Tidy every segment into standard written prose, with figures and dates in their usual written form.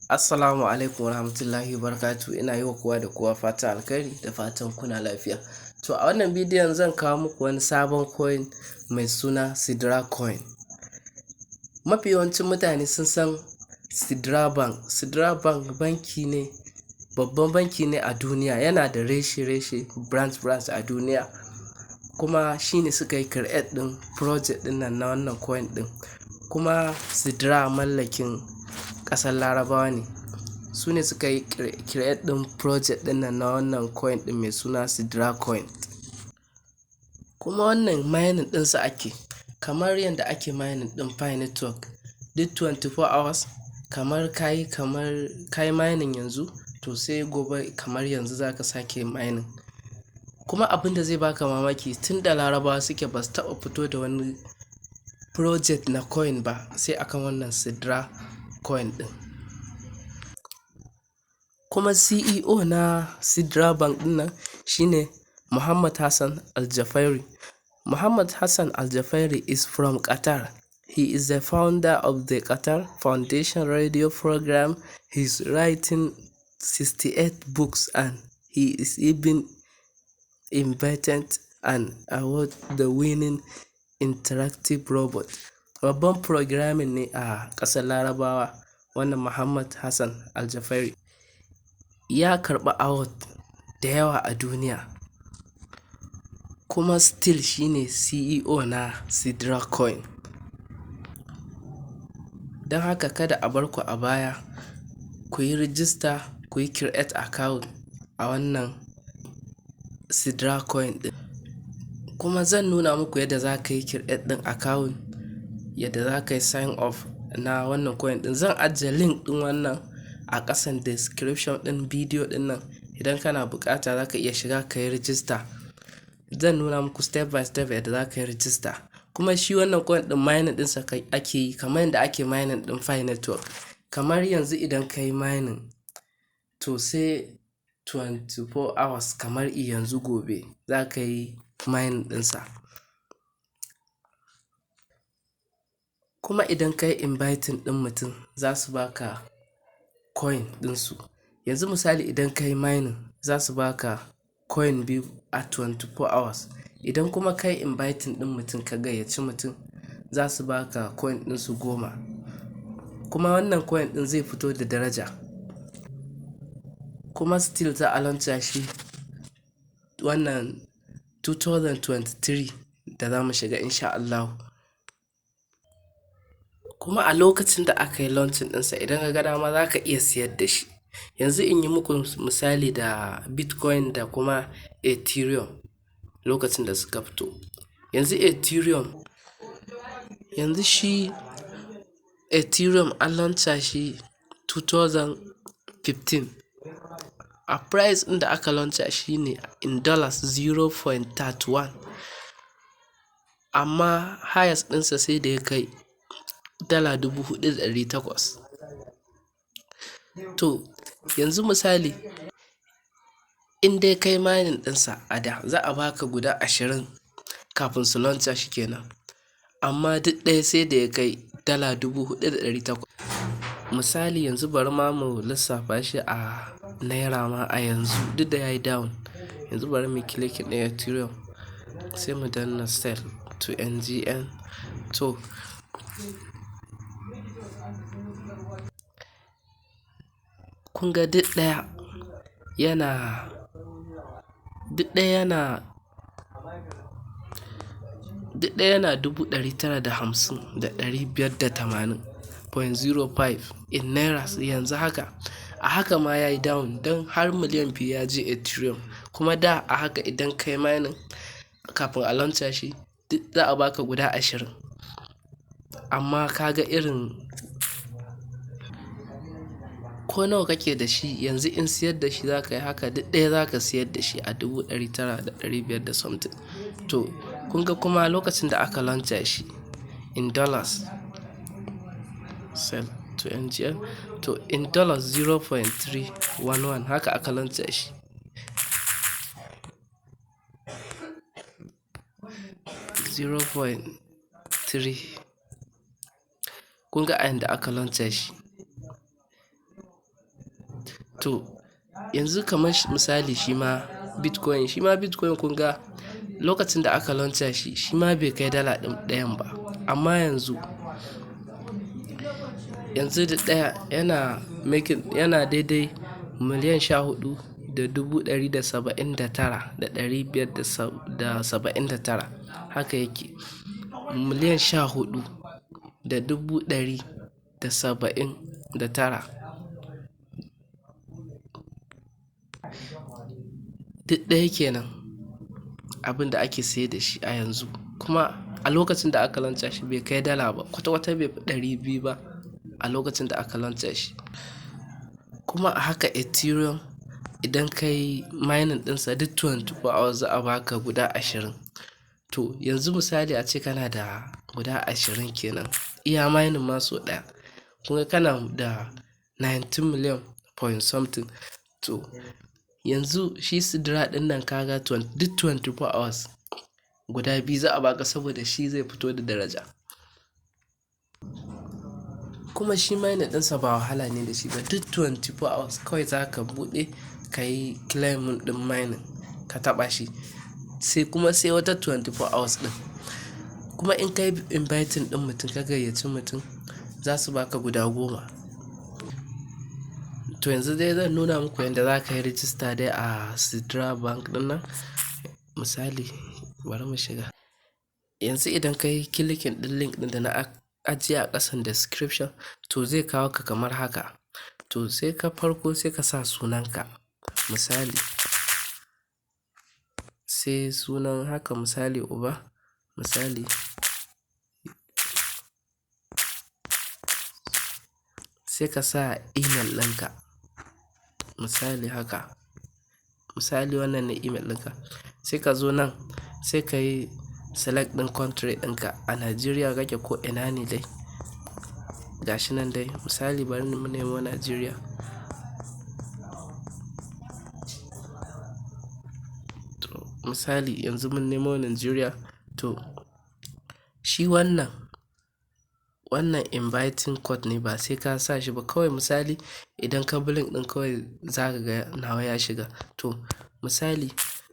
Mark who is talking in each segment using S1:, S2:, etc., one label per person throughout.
S1: Assalamu alaikum warahmatullahi wabarakatuh. Ina yi wa kowa da kowa fatan alkhairi da fatan kuna lafiya. To a wannan bidiyon zan kawo muku wani sabon coin mai suna Sidra Coin. Mafi yawancin mutane sun san Sidra Bank. Sidra Bank banki ne, babban banki ne a duniya, yana da reshe-reshe, branch-branch a duniya. Kuma shi ne suka yi create ɗin project ɗin nan na wannan coin ɗin. Kuma Sidra mallakin ƙasar Larabawa ne. Su ne suka yi create ɗin project ɗin nan na wannan coin ɗin mai suna Sidra Coin. Kuma wannan mining ɗinsa ake, kamar yadda ake mining ɗin Pi Network. Duk 24 hours kamar kayi mining yanzu, to sai gobe kamar yanzu za ka sake mining. Kuma abin da zai baka mamaki, tun da Larabawa suke ba su taɓa fito da wani project na coin ba sai akan wannan Sidra Coin ɗin. Kuma CEO na Sidra Bank ɗin nan shine Muhammad Hassan Al-Jafairi. Muhammad Hassan Al-Jafairi is from Qatar. He is the founder of the Qatar Foundation radio program. He's writing 68 books and he is even invented an award the winning interactive robot. Babban programming ne a ƙasar Larabawa wannan Muhammad Hassan Al-Jafairi. Ya karɓi award da yawa a duniya. Kuma still shine CEO na Sidra Coin. Don haka kada a bar ku a baya, ku yi register, ku yi create account a wannan Sidra Coin ɗin. Kuma zan nuna muku yadda za ka yi create ɗin account, yadda za ka yi sign up na wannan coin ɗin. Zan ajiye link ɗin wannan a ƙasan description ɗin bidiyo ɗin nan. Idan kana buƙata, za ka iya shiga ka yi register. Zan nuna muku step by step yadda za ka yi register. Kuma shi wannan coin ɗin, mining ɗinsa ake yi kamar yadda ake mining ɗin Pi Network. Kamar yanzu idan ka yi mining, to sai 24 hours kamar yanzu gobe za ka yi mining ɗinsa. Kuma idan ka yi inviting ɗin mutum, za su baka coin ɗinsu. Yanzu misali, idan ka yi mining, za su baka coin biyu a 24 hours. Idan kuma ka yi inviting ɗin mutum, ka gayyaci mutum, za su baka coin ɗinsu 10. Kuma wannan coin ɗin zai fito da daraja. Kuma still za a launcha shi wannan 2023 da za mu shiga, in sha Allahu. Kuma a lokacin da aka yi launching ɗinsa, idan ka ga dama za ka iya siyar da shi. Yanzu in yi muku misali da Bitcoin da kuma Ethereum lokacin da suka fito. Yanzu Ethereum, yanzu shi Ethereum an launcha shi 2015. A price ɗin da aka launcha shi ne in dollars 0.31. Amma highest ɗinsa sai da ya kai $4,800. To yanzu misali, in dai kai mining ɗinsa a da, za a baka guda 20 kafin su launcha shi kenan. Amma duk ɗaya sai da ya kai $4,800. Misali yanzu bari ma mu lissafa shi a naira ma a yanzu, duk da yayi down. Yanzu bari mu clicking ɗin Ethereum, sai mu danna sell to NGN. To kun ga duk ɗaya yana 950,580.05 in naira yanzu haka. A haka ma ya yi down don har miliyan 2 ya je Ethereum. Kuma da a haka idan ka yi mining kafin a launcha shi, duk za a baka guda 20. Amma ka ga irin ko nawa kake da shi yanzu, in siyar da shi za ka yi haka, duk ɗaya za ka siyar da shi a 900,500 da something. To kun ga kuma lokacin da aka launcha shi in dollars, sell to NGN, to in dollars 0.311 haka aka launcha shi. 0.3, kun ga a yanda aka launcha shi. To yanzu kamar misali shi ma Bitcoin, kun ga lokacin da aka launcha shi, shi ma bai kai dala ɗayan ba, amma yanzu da ɗaya yana making, yana daidai 14,179,579. Haka yake, 14,179,000, duk ɗaya kenan abin da ake sayar da shi a yanzu. Kuma a lokacin da aka launcha shi bai kai dala ba kwata-kwata, bai fi 200 ba a lokacin da aka launcha shi. Kuma a haka Ethereum, idan ka yi mining ɗinsa, duk 24 hours za a baka guda 20. To yanzu misali a ce kana da guda 20 kenan, iya mining ma sau ɗaya, kuma kana da 19 million point something. To yanzu shi Sidra ɗin nan, kaga duk 24 hours guda biyu za a baka, saboda shi zai fito da daraja. Kuma shi mining ɗinsa ba wahala ne da shi ba. Duk 24 hours kawai za ka buɗe ka yi claiming ɗin mining, ka taɓa shi, sai kuma sai wata 24 hours ɗin. Kuma in ka yi inviting ɗin mutum, ka gayyaci mutum, za su baka guda 10. To yanzu dai zan nuna muku yadda za ka yi rijista dai a Sidra Bank ɗin nan. Misali, bari mu shiga. Yanzu idan ka yi clicking ɗin link ɗin da na ajiye a ƙasan description, to zai kawo ka kamar haka. To sai ka farko sai ka sa sunanka, misali, sai sunan haka, misali uba, misali, sai ka sa email ɗinka, misali haka, misali wannan ne email ɗinka. Sai ka zo nan, sai ka yi select ɗin country ɗinka, a Nigeria kake ko ina ne dai, gashi nan dai. Misali, bari mu nemo Nigeria. To misali yanzu mun nemo Nigeria. To shi wannan inviting code ne, ba sai ka sa shi ba. Kawai misali idan ka bi link ɗin, kawai za ka ga nawa ya shiga. To misali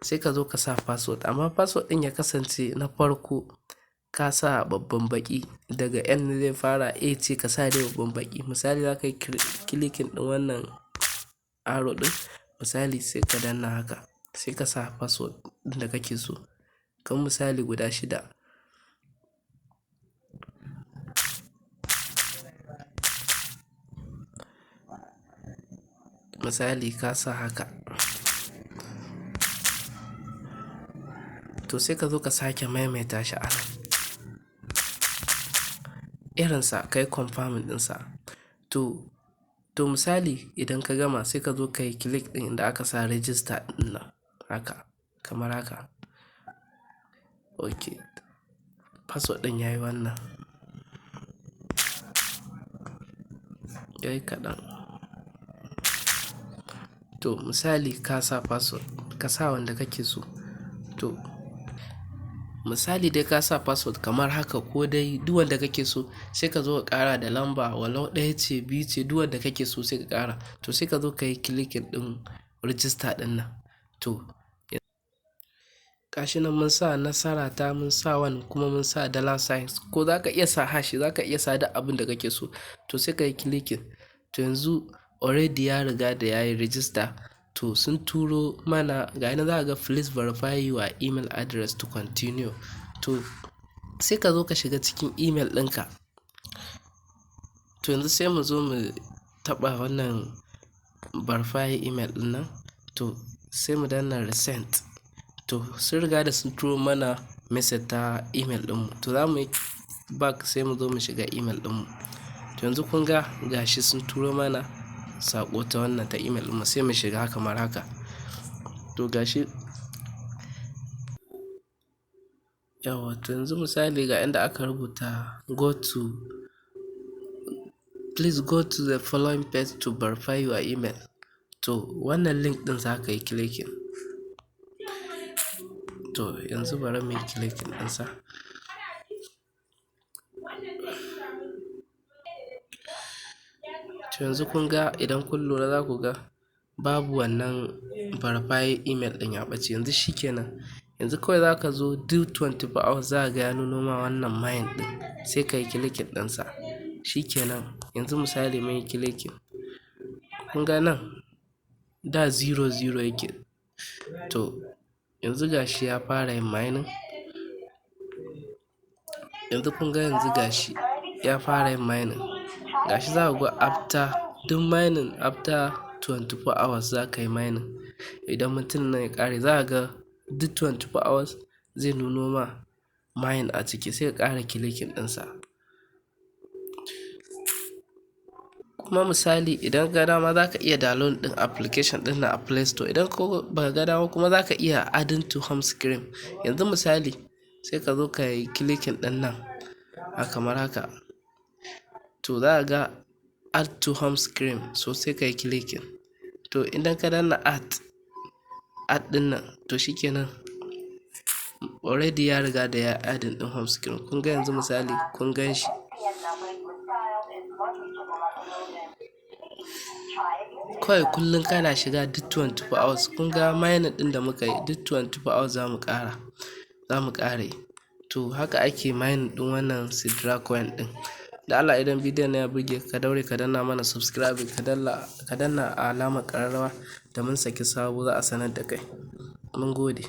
S1: sai ka zo ka sa password, amma password ɗin ya kasance na farko ka sa babban baƙi, daga N zai fara, A ce, ka sa dai babban baƙi. Misali za ka yi clicking ɗin wannan arrow ɗin, misali sai ka danna haka, sai ka sa password ɗin da kake so, kamar misali guda shida. Misali ka sa haka, to sai ka zo ka sake maimaita shi a nan irinsa, ka yi confirming ɗinsa. To misali idan ka gama, sai ka zo ka yi click ɗin inda aka sa register ɗin nan haka, kamar haka. Ok, password ɗin yayi wannan, yayi kaɗan. To misali ka sa password, ka sa wanda kake so. To misali dai ka sa password kamar haka, ko dai duk wanda kake so, sai ka zo ka ƙara da lamba, walau ɗaya ce, biyu ce, duk wanda kake so sai ka ƙara. To sai ka zo ka yi clicking ɗin register ɗin nan. To gashi nan mun sa nasara ta, mun sa one, kuma mun sa dollar signs, ko za ka iya sa hash, za ka iya sa duk abin da kake so. To sai ka yi clicking. To yanzu already ya riga da ya yi register. To sun turo mana, ga nan za ka ga "Please verify your email address to continue". To sai ka zo ka shiga cikin email ɗinka. To yanzu sai mu zo mu taɓa wannan verify email ɗin nan. To sai mu danna resend. To sun riga da sun turo mana message ta email ɗinmu. To za mu yi back, sai mu zo mu shiga email ɗinmu. To yanzu kun ga gashi sun turo mana saƙo ta wannan, ta email ɗinmu. Sai mu shiga kamar haka. To gashi, yawwa. To yanzu misali ga inda aka rubuta "Go to, please go to the following page to verify your email". To wannan link ɗin za ka yi clicking. To yanzu bari mu yi clicking ɗinsa. To yanzu kun ga, idan kun lura, za ku ga Babu wannan verify email ɗin, ya ɓace yanzu. Shikenan, yanzu kawai za ka zo duk 24 hours za ka ga ya nuno ma wannan mine ɗin, sai ka yi clicking ɗinsa. Shikenan, yanzu misali mun yi clicking, kun ga nan da 00 yake. To yanzu gashi ya fara yin mining. Yanzu kun ga, yanzu gashi ya fara yin mining. Gashi za ku ga after duk mining, after 24 hours za ka yi mining. Idan mutum nan ya ƙare, za ka ga duk 24 hours zai nuno ma mine a ciki, sai ka ƙara clicking ɗinsa. Kuma misali idan ka ga dama, za ka iya download ɗin application ɗin nan a Play Store. Idan ko ba ka ga dama kuma, za ka iya adding to home screen. Yanzu misali sai ka zo ka yi clicking ɗin nan a kamar haka. To za ka ga add to home screen, so sai ka yi clicking. To idan ka danna add ɗin nan, to shikenan, already ya riga da ya adding ɗin home screen. Kun ga yanzu misali kun gan shi. Kawai kullum kana shiga duk 24 hours. Kun ga mining ɗin da muka yi, duk 24 hours za mu ƙara yi. To haka ake mining ɗin wannan Sidra Coin ɗin. Da Allah, idan bidiyon nan ya burge ka, daure ka danna mana subscribe, ka danna alamar ƙararrawa, da mun saki sabo za a sanar da kai. Mun gode.